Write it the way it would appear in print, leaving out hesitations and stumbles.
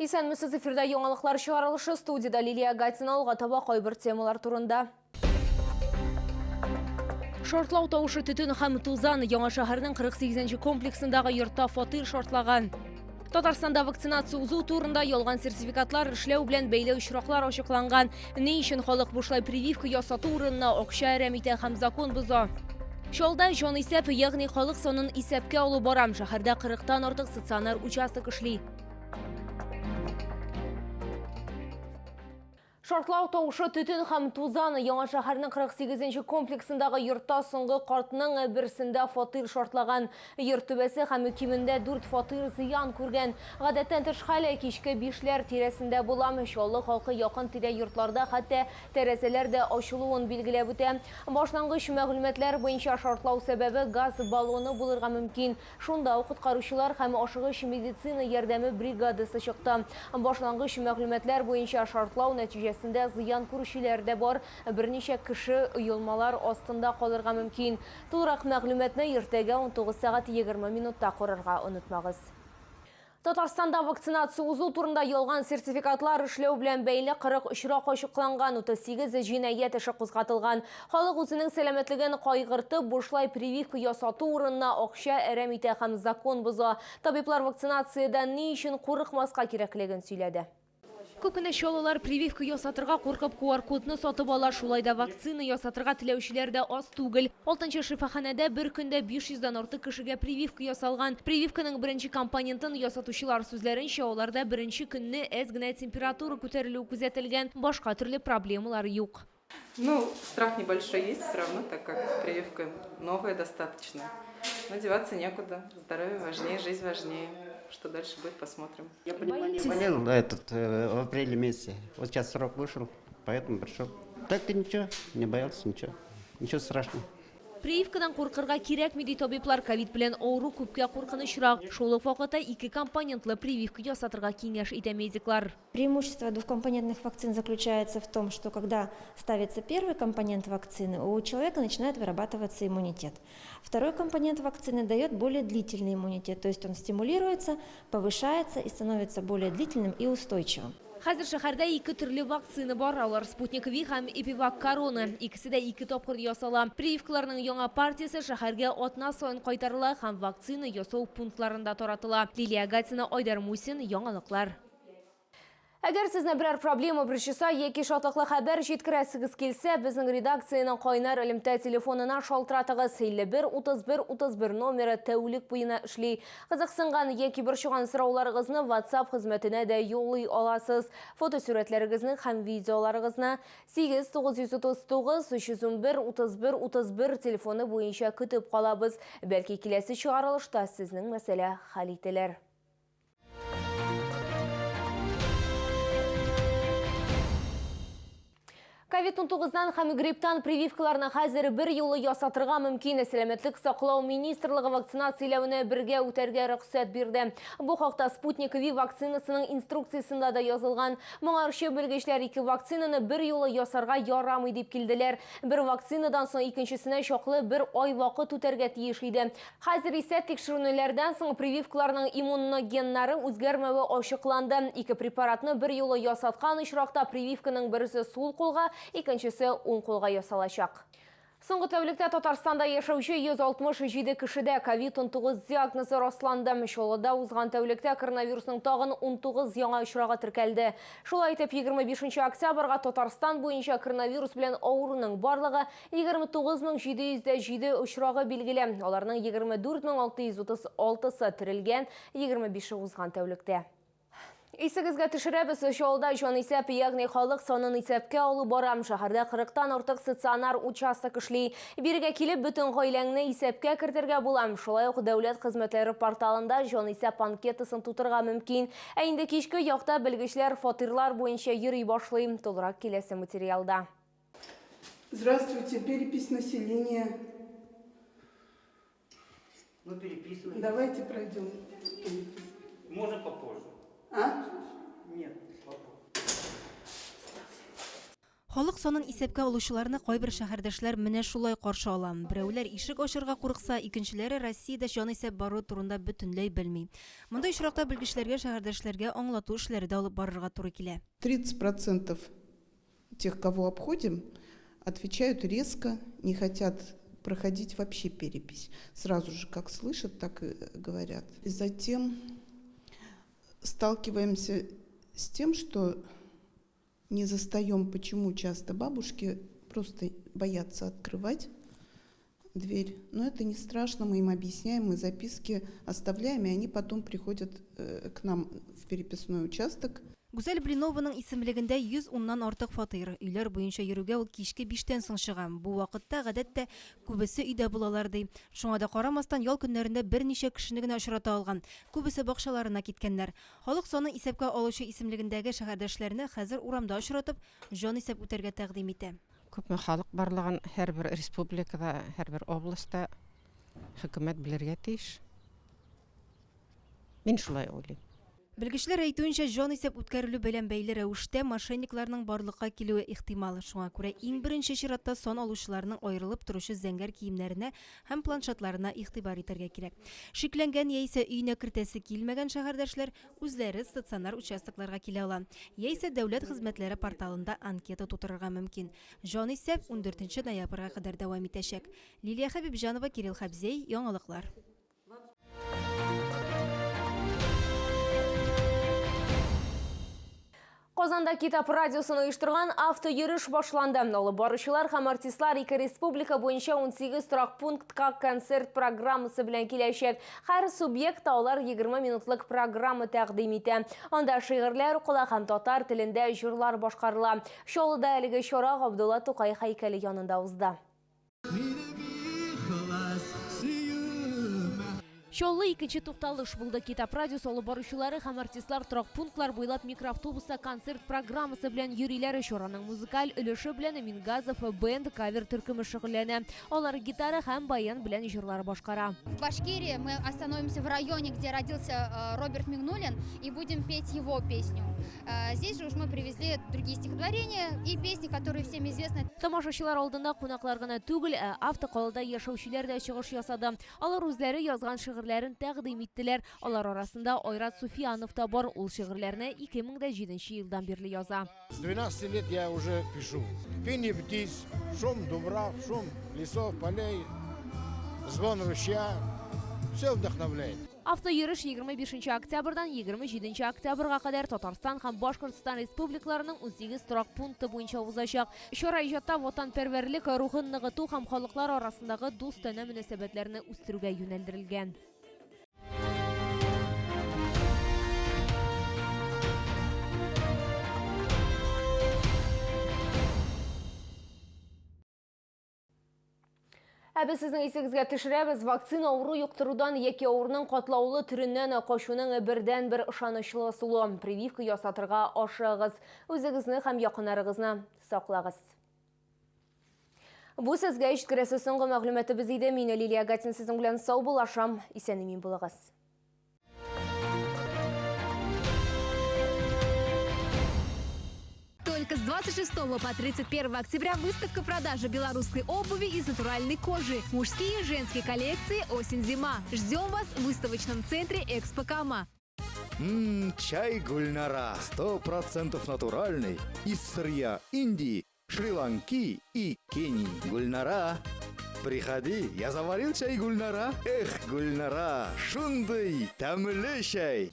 Исәнмесез, эфирда яңалыклар чыгарылышы, студиядә Лилия Гатина. Алга таба кайбер темалар турында. Шартлау тавышы, төтен һәм тузан. Яңа шәһәрнең 48 комплексындагы йортта фатир шартлаган. Татарстанда вакцинация узу турында ялган сертификатлар эшләү белән бәйле очраклар ачыкланган. Ни өчен халык бушлай прививка ясату урынына акча әрәм итә һәм закон боза? Чалда җанисәп, ягъни халык санын исәпкә алу бара. Шәһәрдә 40-тан артык стационар участок эшли. Шартлау тавышы, төтен һәм тузан. Яңа шәһәрнең 48 комплексындагы йортта соңгы картның берсендә фатир шартлаган. Йорт түбәсе һәм кимендә 4 фатир зыян күргән. Гадәттән тыш хәл кичке бишләр тирәсендә була. Чаллы халкы якын-тирә йортларда хәтта тәрәзәләр дә ачылуын билгеләп үтә. Башлангыч мәгълүматлар буенча, шартлау сәбәбе газ баллоны булырга мөмкин. Шунда ук коткаручылар һәм ашыгыч медицина ярдәме бригадасы чыкты. Башлангыч мәгълүматлар буенча, шартлау нәтиҗәсендә зыян күрүчеләр дә бар, берничә кеше өелмалар астында калырга мөмкин. Тулырак мәгълүматны иртәгә 19 сәгать 20 минутта карарга онытмагыз. Татарстанда вакцинация узу турында ялган сертификатлар эшләү белән бәйле 40 очрак ачыкланган, 38 җинаять эше кузгатылган. Халык үзенең сәламәтлеген кайгыртып, бушлай прививка ясату урынына акча әрәм итә һәм закон боза. Табиблар вакцинациядән ни өчен курыкмаска кирәклеген сөйләде. Күп кенә чаллылар прививка ясатырга куркып QR-кодны сатып ала. Шулай да вакцина ясатырга теләүчеләр дә аз түгел. Алтынчы шифаханәдә бер көндә 500 дән артык кешегә прививка ясалган. Прививканың беренче компонентын ясатучылар сүзләренчә, аларда беренче көнне әз генә температура күтәрелү күзәтелгән, башка төрле проблемалар юк. Ну, страх небольшой есть все равно, так как прививка новая достаточно. Но деваться некуда. Здоровье важнее, жизнь важнее. Что дальше будет, посмотрим. Я пневмонией болел этот, в апреле месяце. Вот сейчас срок вышел, поэтому пришел. Так-то ничего, не боялся ничего. Ничего страшного. Прививкадан куркырга кирәкми, ди табиблар. Ковид белән авыру күпкә куркынычрак. Шул ук вакытта ике компонентлы прививка ясатырга киңәш итә медиклар. Преимущество двухкомпонентных вакцин заключается в том, что когда ставится первый компонент вакцины, у человека начинает вырабатываться иммунитет. Второй компонент вакцины дает более длительный иммунитет, то есть он стимулируется, повышается и становится более длительным и устойчивым. Хәзер шәһәрдә ике төрле вакцина бар. Алар Спутник Ви һәм Эпивак Корона. Икесе дә ике тапкыр ясала. Прививкаларның яңа партиясе шәһәргә атна саен кайтарыла һәм вакцина ясау пунктларында таратыла. Лилия Гатина, Айдар Мусин, Яңалыклар. Әгәр сезне берәр проблема борчыса яки шатлыклы хәбәр җиткерәсегез килсә, безнең редакциянең кайнар элемтә телефонына шалтыратыгыз. 51 31 31 номеры тәүлек буена эшли. Кызыксынган яки борчыган сорауларыгызны WhatsApp хезмәтенә дә юллый аласыз. Фотосурәтләрегезне һәм видеоларыгызны 8 939 311 31 31 телефоны буенча көтеп калабыз. Бәлки киләсе чыгарылышта сезнең мәсьәлә хәл ителер. Ковид-19-дан һәм грипптан прививкаларны хәзер бер юлы ясатырга мөмкин. Сәламәтлек саклау министрлыгы вакцинацияләүне бергә үтәргә рөхсәт бирде. Бу хакта Спутник Ви вакцинасының инструкциясендә дә язылган. Моңарчы белгечләр ике вакцинаны бер юлы ясарга ярамый дип килделәр. Бер вакцинадан соң икенчесенә чаклы бер ай вакыт үтәргә тиеш иде. Хәзер исә тикшеренүләрдән соң прививкаларның иммуногеннары үзгәрмәве ачыкланды. Ике препаратны бер юлы ясаткан очракта прививканың берсе сул кулга, икенчесе уң кулга ясалачак. Соңгы тәүлектә Татарстанда яшәүче 167 кешедә ковид-19 диагнозы расланды. Чаллыда узган тәүлектә коронавирусның тагын 19 яңа очрагы теркәлде. Шулай итеп, 25 октябрьгә Татарстан буенча коронавирус белән авыруның барлыгы 29707 очрагы билгеле. Аларның 24636-сы терелгән, 25-е узган тәүлектә. Исегезгә төшерәбез, Чаллыда җанисәп, ягъни халык санын исәпкә алу бара. Шәһәрдә 40-тан артык стационар участок эшли. Бирегә килеп, бөтен гаиләңне исәпкә кертергә була. Шулай ук дәүләт хезмәтләре порталында җанисәп анкетасын тутырырга мөмкин. Ә инде кичке якта белгечләр фатирлар буенча йөри башлый. Тулырак киләсе материалда. Здравствуйте, перепись населения. Ну, переписываем. Давайте пройдем. Можно попозже. А? Нет, попозже. Халык санын исәпкә алучыларны кайбер шәһәрдәшләр менә шулай каршы ала. Берәүләр ишек ачырга курыкса, икенчеләре Россиядә җанисәп бару турында бөтенләй белми. Монда очракта белгечләргә шәһәрдәшләргә аңлату эшләре дә алып барырга туры килә. 30% тех, кого обходим, отвечают резко, не хотят проходить вообще перепись. Сразу же, как слышат, так и говорят. И затем сталкиваемся с тем, что не застаем, почему часто бабушки просто боятся открывать дверь. Но это не страшно, мы им объясняем, мы записки оставляем, и они потом приходят к нам в переписной участок. Гүзәл Блинованың исемлегендә 110-нан артык фатир. Өйләр буенча йөрүгә ул кичке 5-тән соң чыга. Бу вакытта гадәттә күбесе өйдә булалар ди. Шуңа да карамастан ял көннәрендә берничә кешене генә очрата алган. Күбесе бакчаларына киткәннәр. Халык саны исәпкә алучы исемлегендәге шәһәрдәшләрне хәзер урамда очратып, җанисәп үтәргә тәкъдим итә. Күпме халык барлыгын һәрбер республикада, һәрбер областьта хөкүмәт белергә тиеш. Мин шулай уйлыйм. Белгечләр әйтүенчә, җанисәп үткәрелү белән бәйле рәвештә мошенникларның барлыкка килүе ихтимал. Шуңа күрә иң беренче чиратта сан алучыларның аерылып торучы зәңгәр киемнәренә һәм планшетларына игътибар итәргә кирәк. Шикләнгән яисә өенә кертәсе килмәгән шәһәрдәшләр үзләре стационар участокларга килә ала. Яисә дәүләт хезмәтләре порталында анкета тутырырга мөмкин. Җанисәп 14 ноябрьгә кадәр дәвам итәчәк. Лилия Хәбибҗанова, Кирилл Хәбзей, Яңалыклар. Казанда Китап радиосын оештырган автойөреш башланды. Алып баручылар һәм артистлар ике республика буенча 18 торак пунктка концерт программасы белән киләчәк. Һәр субъектта алар 20 минутлык программа тәкъдим итә. Анда шигырьләр укыла һәм татар телендә җырлар башкарыла. Чаллыда әлеге чара Габдулла Тукай һәйкәле янында узды. Чаллы икенче тукталыш булды. Китап радиосы алып баручылары һәм артистлар торак пунктлар буйлап микроавтобуста концерт программасы белән йөриләр. Чараның музыкаль өлеше белән Мингазов бенд кавер төркеме шөгыльләнә. Алар гитара һәм баян белән җырлар башкара. В Башкирии мы остановимся в районе, где родился Роберт Мигнуллин, и будем петь его песню. Здесь же уж мы привезли другие стихотворения и песни, которые всем известны. Тамашачылар алдында кунаклар гына түгел, ә автокалада яшәүчеләр дә чыгыш ясады. Алар үзләре язган шигырьләрен тәкъдим иттеләр. Алар арасында Айрат Суфиянов та бар. Ул шигырьләрне 2007 елдан бирле яза. С 12 лет я уже пишу. Пение птиц, шум дубрав, шум лесов, полей, звон ручья. Все вдохновляет. Автойөреш 25 октябрьдан 27 октябрьгә кадәр Татарстан һәм Башкортстан республикаларының 18 торак пункты буенча узачак. Чара иҗатта ватанпәрвәрлек рухын ныгыту һәм халыклар арасындагы дустанә мөнәсәбәтләрне үстерүгә юнәлдерелгән. Ә без сезнең исегезгә төшерәбез, вакцина авыру йоктырудан яки авыруның катлаулы төреннән качуның бердәнбер ышанычлы ысулы. Прививка ясатырга ашыгыгыз. Үзегезне һәм якыннарыгызны саклагыз. Бу сезгә ишеткерәсе соңгы мәгълүматыбыз иде. Мин Лилия Гатин сезнең белән саубуллашам. Исән-имин булыгыз. Только с 26 по 31 октября выставка продажи белорусской обуви из натуральной кожи. Мужские и женские коллекции «Осень-зима». Ждем вас в выставочном центре «Экспо Кама». Чай Гульнара. 100% натуральный. Из сырья Индии, Шри-Ланки и Кении. Гульнара, приходи, я заварил чай Гульнара. Эх, Гульнара, шундый, тәмле чай.